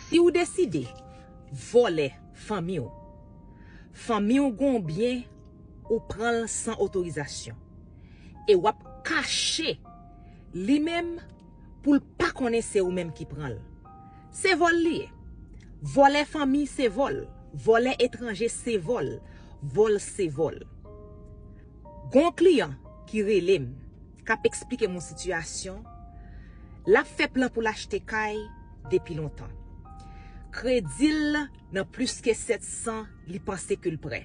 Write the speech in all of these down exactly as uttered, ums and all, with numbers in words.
Si w deside vòlè fanmi w, fanmi w gon byen, ou pran l san otorizasyon, e w ap kache li menm pou l pa konnen se ou menm ki pran l. Se vòl li ye. Vòlè fanmi se vòl. Vòlè etranje se vòl. Vòl se vòl. Gon kliyan ki rele m, k ap eksplike m yon sitiyasyon, l ap fè plan pou l achte kay depi lontan. Kredi l nan plis ke sèt san, li panse ke l prè.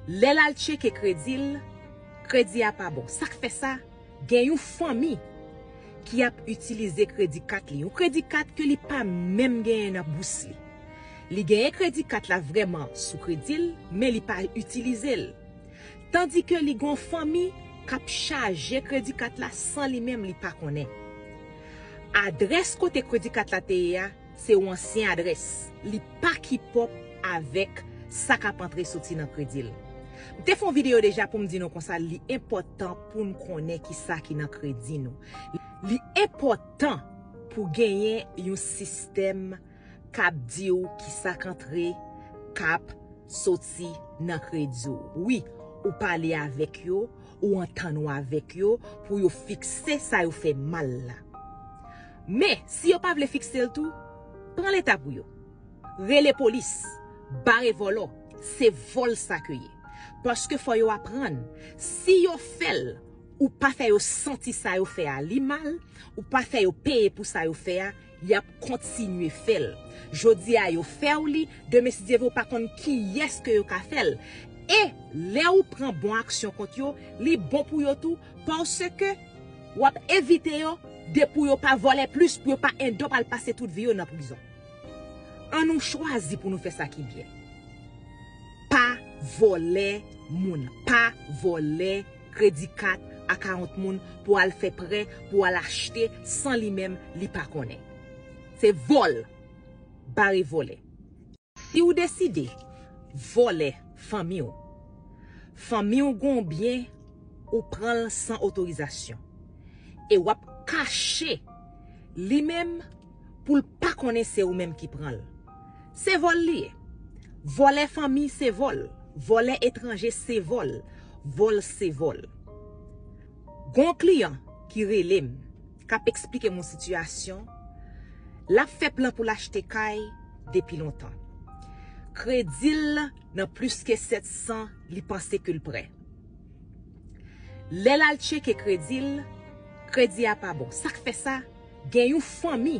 Lè l al tcheke kredi l, kredi a pa bon. Sa k fè sa? Gen yon fanmi ki ap itilize kredi kat li. Yon kredi kat ke li pa menm genyen nan bous li. Li genyen kredi kat la vrèman sou kredi l, men li pa itilize l. Tandi ke li gon fanmi k ap chaje kredi kat la san li menm li pa konnen. Adrès kote kredi kat la te ye a, se yon ansyen adrès. Li pa kipòp avèk sa k ap antre soti nan kredi l. M te fè yon videyo deja pou m di nou konsa, li enpòtan pou n konnen ki sa ki nan kredi nou. Li enpòtan pou genyen yon sistèm k ap di w ki sa k antre, k ap soti nan kredi w. Wi, ou pale avèk yo, ou antann ou avèk yo pou yo fikse sa yo fè mal la. Men, si yo pa vle fikse l tou, pran leta pou yo. Rele polis, bare vòlò, se vòl sa ke ye. Paske fò yo aprann, si yo fè l, ou pa fè yo santi sa yo fè a li mal, ou pa fè yo peye pou sa yo fè a, y ap kontinye fè l. Jodi a yo fè w li, demen si Dye vle ou pa konn kiyès ke yo ka fè l. E lè ou pran bon aksyon kont yo, li bon pou yo tou, paske w ap evite yo de pou yo pa vòlè plis, pou yo pa end up al pase tout vi yo nan prizon. An nou chwazi pou nou fè sa ki byen. Pa vòlè moun, pa vòlè kredi kat a kawont moun pou al fè prè, pou al achte san li menm li pa konnen. Se vòl, bare vòlè. Si w deside vòlè fanmi w, fanmi w gon byen, ou pran l san otorizasyon, e w ap kache li menm pou l pa konnen se ou menm ki pran l. Se vòl li ye. Vòlè fanmi se vòl. Vòlè etranje se vòl. Vòl se vòl. Gon kliyan ki rele m, k ap eksplike m yon sitiyasyon, l ap fè plan pou l achte kay depi lontan. Kredi l nan plis ke sèt san, li panse ke l prè. Lè l al tcheke kredi l, kredi a pa bon. Sa k fè sa? Gen yon fanmi